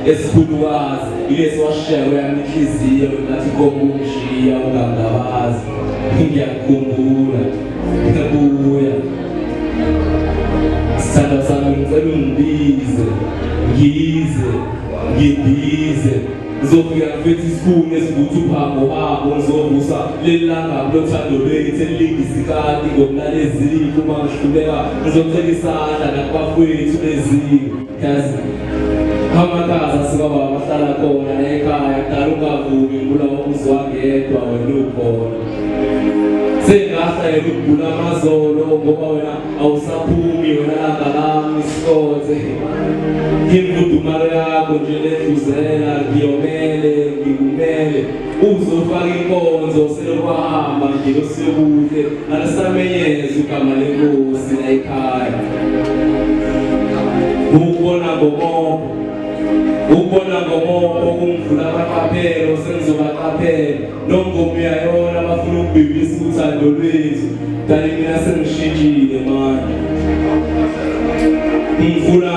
Esikhulukazi ilesi washiya kweyami inhliziyo ngathi inkomo ungishiya ungangabazi. Ngiyakukhumbula. Ngiyabuya. Sithandwa sami ngicela ungibize. Ngize. Ngibize. Ngizofika ngifethe isikhuni esivutha uphambo hambo ngizovusa leli langabi lothando lwethu elilingisa ikati ngokulala eziko uma ngihluleka ngizocela isandla nakubafowethu beziko yazi amakhaza sikababa bahlala khona ekhaya kudala ungavumi ngibulawa umuzwa ngedwa wena ukhona sengahlayela ukugula amazolo ngoba wena awusaphumi wena langa lami isikothe imfudumalo yakho nje ledluzela ngiyomele ngikumele uzofaka inkonzo selokwahamba nje losekuhle alisamenyeza igama lenkosi la ekhaya ukubona ngomopho ukubona ngomopho kungivula amaqaphelo sengizobaqaphela Nongoma uyayona bafuna ukubhibhisa uthando lwethu dali mina sengishintshile manje ngifuna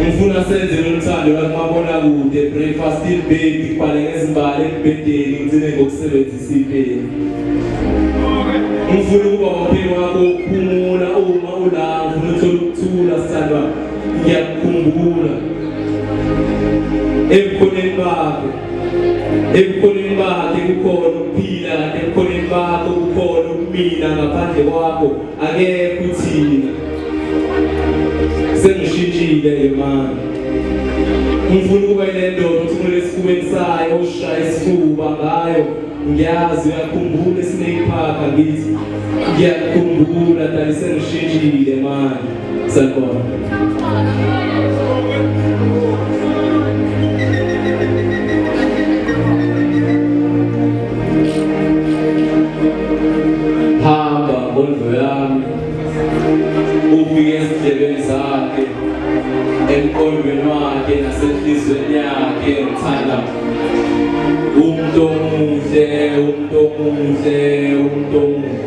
ngifuna senze loluthando lwakumabonakude breakfast in bed ngibhale ngezimbali embhedeni ngigcine ngokusebenzisa ipeni ngifuna ukuba umpheki wakho ukuphumula uma ula ngifuna uthola ukuthula sithandwa ngiyakukhumbula ebukhoneni bakhe Ebukhoneni bakhe kukhona ukuphila kanti ebukhoneni bakho kukhona ukumina ngaphandle kwakho akekho uthina. Sengishintshile ke manje. Ngifuna ukuba ile ndoda uthumele esifubeni sayo ushaya isifuba ngayo ngiyazi uyakhumbula esineyipaka ngithi ngiyakukhumbula dali sengishintshile manje sanibona hamba ngondlo yami ufike ezindlebeni zakhe emqondweni wakhe nasenhliziyweni yakhe ngithanda umuntu omuhle umuntu omuhle umuntu omuhle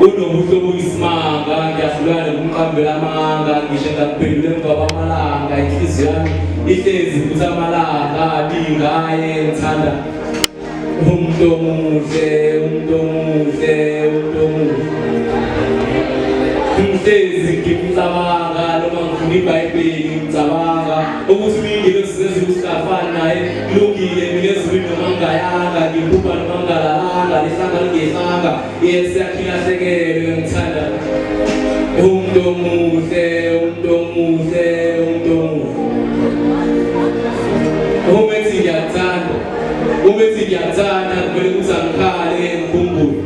unobuhle obuyisimanga ngiyahlulana nokumqambela amanga ngisho ngakuphendula emva kwamalanga inhliziyo yami ihlezi futhi amalanga bingaye ngithanda umuntu omuhle umuntu omuhle umuntu omuhle ngihlezi ngimcabanga noma ngifuna ibhayibheli ngicabanga ukuthi uyingelosi zezulu singafani naye kulungile mina ezulwini noma ngingayanga ngiphupha noma ngingalalanga lihlanga lingehlanga yes yakhilahlekelwe ngithanda umuntu omuhle umuntu omuhle umuntu omuhle uma ethi ngiyakuthanda uma ethi ngiyakuthanda kumele ukuthi angikhale ngikhumbule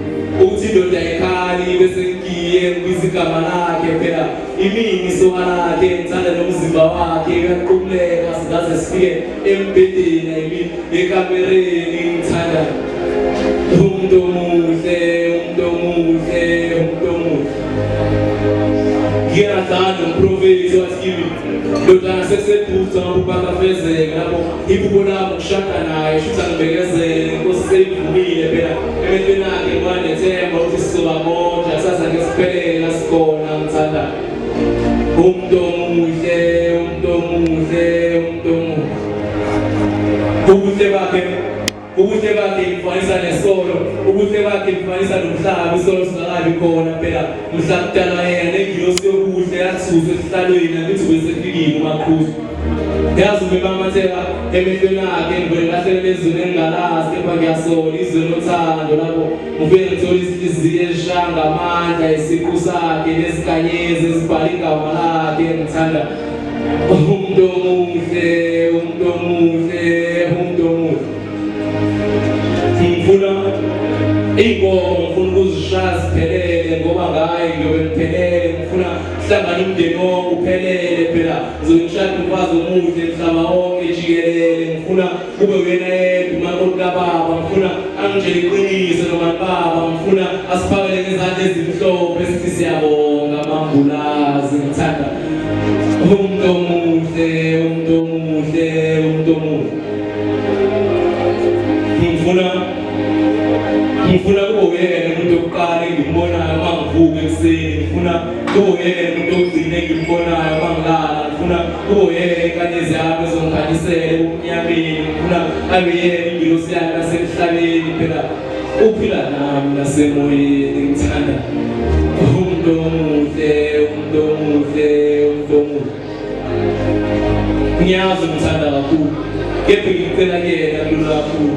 ukuthi indoda ayikhali bese ngigiye ngibiza igama lakhe phela Imini isoka lakhe ngithanda nomzimba wakhe uyaqukuleka singaze sifike embhedeni I mean ekamereni ngithanda umuntu omuhle umuntu omuhle umuntu omuhle ngiyathanda umprofethi wathi kimi ndodana seseduze amaphupho akafezeka lapho iphupho lami ukushada naye shuthi angibekezele inkosi seyivumile phela emehlweni akhe ngibanethemba ukuthi sizoba kodwa kusasa ngesiphelela sikhona ngithanda umuntu omuhle umuntu omuhle umuntu omuhle ubuhle bakhe ubuhle bakhe ngifanisa nesolo ubuhle bakhe ngifanisa nomhlaba isolo singakabi khona phela mhla kudalwa yena nengilosi yobuhle yathuswa esihlalweni angithi besefikile umaqhuzu yazi ubemamatheka emehlweni akhe ngivele lahlele ezweni engingalazi kepha ngiyasola izwe lothando lapho ngifike ngithola inhliziyo eshaya ngamandla isiqu sakhe nezinkanyezi ezibhala igama lakhe ngithanda umuntu omuhle umuntu omuhle umuntu omuhle ngifuna iy'nkomo ngifuna ukuzishaya ziphelele ngoba ngaye ngiyobe ngiphelele ngifuna kuhlangane umndeni wonke uphelele phela ngizongishada umfazi omuhle mhlaba wonke jikelele ngifuna kube uyena yedwa umakoti kababa ngifuna angitshele iqiniso noma baba ngifuna asiphakele ngezandla ezimhlophe sithi siyabonga mambulazi ngithanda umuntu omuhle umuntu omuhle umuntu omuhle ngifuna ngifuna kube uyena umuntu wokuqala engimbonayo uma ngivuka ekuseni ngifuna kube uyena umuntu wokugcina engimbonayo uma ngilala ngifuna Kube uyena inkanyezi yami ezongikhanyisela ebumnyameni. Ngifuna abe yena ingilosi yami yasemhlabeni phela uphila nami nasemoyeni. Ngithanda umuntu omuhle, umuntu omuhle, umuntu omuhle. Ngiyazi ngithanda kakhulu kepha ngicela kuyena kulula kakhulu.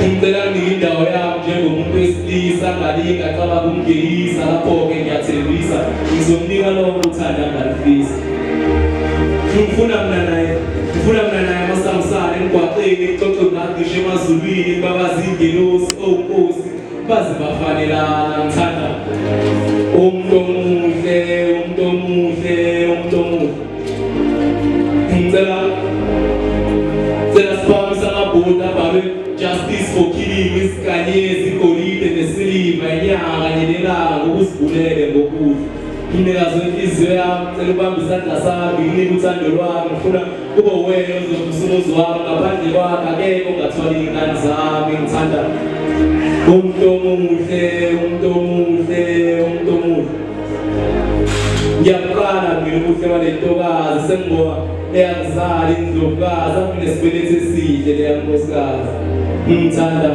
Ngicela nginike indawo yami njengomuntu wesilisa ngalinga cabanga ukungeyisa lapho-ke ngiyathembisa ngizomnika lonke uthando angalufisa. Ngifuna mina naye, ngifuna mina naye amasamsane emgwaqeni kuxoxe ngisho emazulwini babazi ingelosi owunkosi baze bafanelana. Ngithanda umuntu omuhle, umuntu omuhle, umuntu omuhle. Ngicela cela siphakamisa amabhodi abhalwe justice for killing isikanyezi igolide nesiliva inyanga kanye nelanga ngokuzibulele ngokuhle. Mnikazi wenhliziyo yami cela ubambe isandla sami nginike uthando lwami. Ngifuna kube wena ozovusa umuzi wami, ngaphandle kwakhe akekho ongathwala iy'ngane zami. Ngithanda umuntu omuhle, umuntu omuhle, umuntu omuhle. Ngiyabuqala mina ubuhle bale ntokazi sengibonga eyangizala indlovukazi akunesibeletho esihle leya nkosikazi. Ngithanda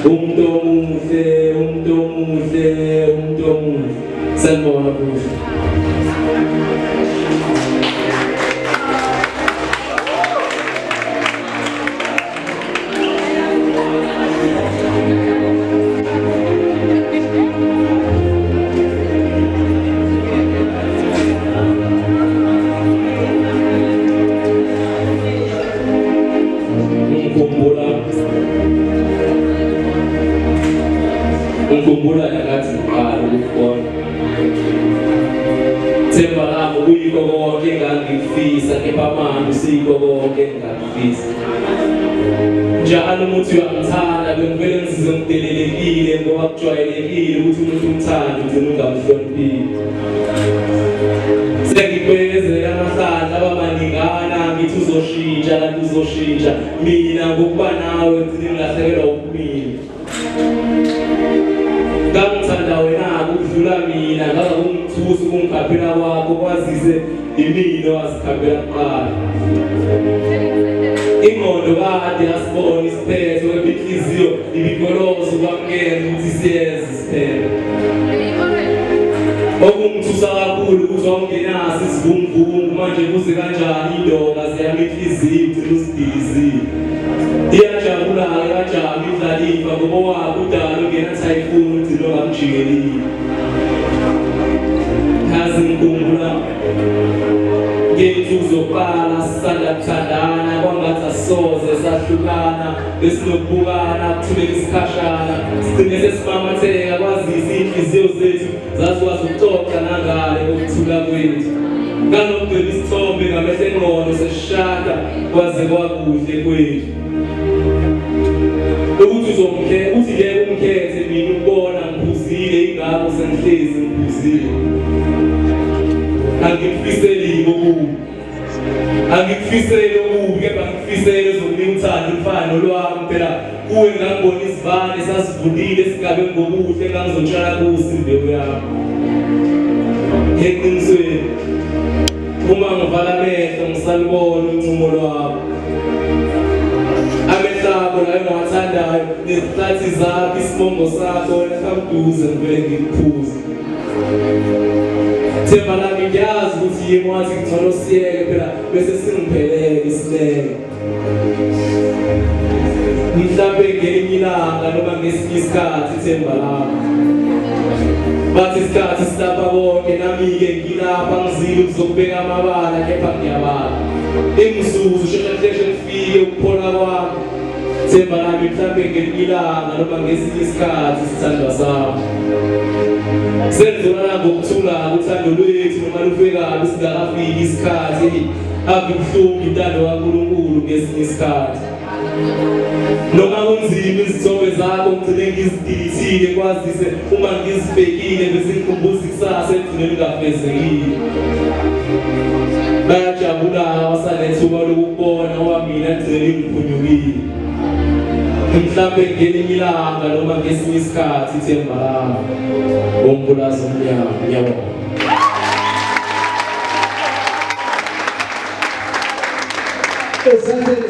umuntu omuhle, umuntu omuhle, umuntu omuhle. Sanibona futhi. Ngikhumbula ngikhumbula ngenkathi ngiqala ukubona themba lami kuyikho konke engangikufisa kepha manje usiyikho konke engingakufisa. Njalo uma uthi uyangithanda bengivele ngizizwe ngidelelekile ngoba kujwayelekile ukuthi umuntu umthande ugcine ungamhloniphile. Sengibhezela amahlandla abamaningana ngithi uzoshintsha kanti uzoshintsha mina ngokuba nawe ngigcine ngilahlekelwa ubumina. Ngangithanda wena ukudlula mina ngaza kungithusa ukungikhaphela kwakho kwazise imina owazikhaphela kuqala. Ingqondo kade yasibona isiphetho kepha inhliziyo ibigoloza ukwamukela ukuthi siyeza isiphetho. Okungithusa kakhulu ukuthi wawungenaso isivunguvungu manje kuze kanjani indoda ziyami inhliziyo ugcina uzidilizile. Iyajabula-ke kanjani indlalifa ngoba owakhe udala ungena typhoon ugcina ungamjikelile. Yazi ngikhumbula ngensuku zokuqala sisanda kuthandana kwangathi asisoze sahlukana besinokubukana kuthuleka isikhashana sigcine sesimamatheka kwazise iy'nhliziyo zethu zazikwazi ukuxoxa nangale kokuthula kwethu. Nganokudweba isithombe ngamehlo engqondo sesishada kwaze kwakuhle kwethu. Ukuthi uzomkhe uthi ngeke umkhethe mina ukubona ngiphuzile ingakho sengihlezi ngiphuzile. Angikufiseli okubi. Angikufiseli okubi kepha ngikufisele ezokunika uthando olufana nolwami phela kuwe ngangibona izibane sasivundile esigabe ngobuhle engangizotshala kuso imbewu yami. Eqinisweni uma ngivala amehlo ngisalubona uncumo lwakho. Amehlo akho la engiwathandayo nezihlathi zakho isibongo sakho wena kamduze ngivele ngikuphuze. Themba lami ngiyazi ukuthi yimi wathi ngcono siyeke phela bese singiphelele isineke. Mhlampe ngelinye ilanga noma ngesinye isikhathi ithemba lami. Bathi isikhathi silapha konke nami-ke ngilapha ngizile ukuzokubeka amabala kepha ngiyabala. Imizuzu sheshe sheshe kufike ukuphola kwami. Themba lami mhlampe ngelinye ilanga noma ngesinye isikhathi sithandwa sami. Senzolana ngokuthula uthando lwethu noma lufe kabi singakafiki isikhathi. Ave ibuhlungu intando kaNkulunkulu ngesinye isikhathi. Noma kunzima izithombe zakho ngigcine ngizidilithile kwazise uma ngizibhekile bezingikhumbuza ikusasa eligcine lingafezekile. Bayajabula abasanethuba lokukubona ngoba mina ligcine lingiphunyukile. Mhlampe ngelinye ilanga noma ngesinye isikhathi ithemba lami umbulazi omnyama. Ngiyabonga. Ezandleni.